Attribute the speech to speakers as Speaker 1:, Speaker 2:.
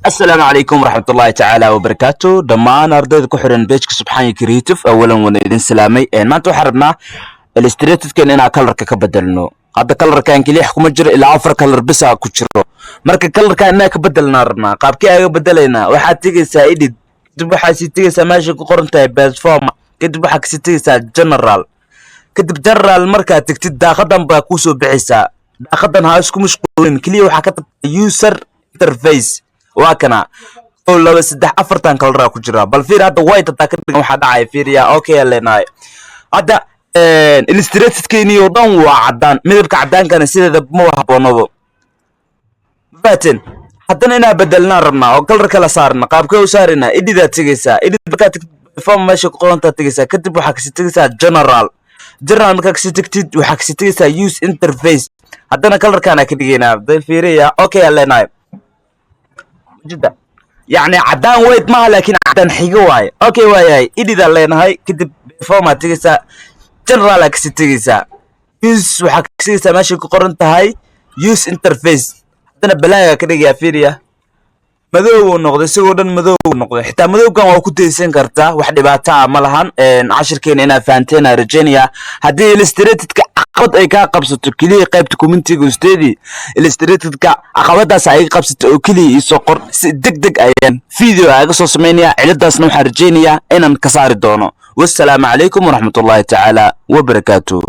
Speaker 1: Asalaamu calaykum waraxmatullaahi tacaala wabarakaatu. Dhammaan ardayda ku xiran page-ka Subxaanya Creative, awalan waan idin salaamay. Maanta waxaan rabnaa Illustrator-kan inaan color-ka ka bedelno. Hadda color-kan keliya kuma jiro, ilaa afar color bisa ku jiro. Marka color-kan inaan ka bedelnaa rabnaa. Qaabkii aga bedelaynaa? Waxaad tegaysaa Edit, kadib waxaad sii tegaysaa meesha ku qoran tahay Platform, kadib waxaad kasii tegaysaa General. Kadib General markaad tegtid, daaqadan baa kuusoo bixaysaa. Daaqadan ha isku mashquulin, keliya waxaa ka tagta User Interface. Waa kana, kow, laba, saddex, afartan color-aa ku jira. Bal fiir hadda, white hadaa ka dhigan, waxaa dhacaya fiiriya. Okay aan leenahay. Hadda Illustrator-keeni oo dhan waa caddaan. Midabka caddaankana sideeda ma habboonabo, ma fahateen? Haddana inaa bedelnaan rabnaa oo color kala saarna. Qaabkee u saaraynaa? Edit-aad tegaysaa. Edit markaad tegtid, form meesha ku qorantaa tegaysaa. Kadib waxaa kasii tegaysaa General. General markaa kasii tegtid, waxaa kasii tegaysaa Use Interface. Haddana color-kaana ka dhigaynaa. Bal fiiriya. Okay aan leenahay. Jidda yacni caddaan white maaha, laakiin caddaan xigo waaye. Okay, waayahay. Edit-aan leenahay. Kadib form-aad tegaysaa, General-aa kasii tegaysaa, use waxaa kasii tegaysaa meeshay ku qoran tahay Use Interface. Haddana black-gaa ka dhigayaa. Fiiriya, madow uu noqday, isagoo dhan madow uu noqday. Xitaa madowgan waa ku daysan kartaa, wax dhibaato ah ma lahan. Cashirkeena inaad fahanteen aan rajaynaya. Haddii Illustrator-ka caqabad ay kaa qabsato, keliya qaybta comment-iga "Ustaadii, Illustrator-ka caqabadaas ay qabsato" oo keliya iisoo qor. Si deg deg ayaan video aaga soo sameynaya. Ciladaasna waxaan rajaynayaa inaan ka saari doono. Wassalaamu calaykum waraxmatullaahi tacaala wabarakaatu.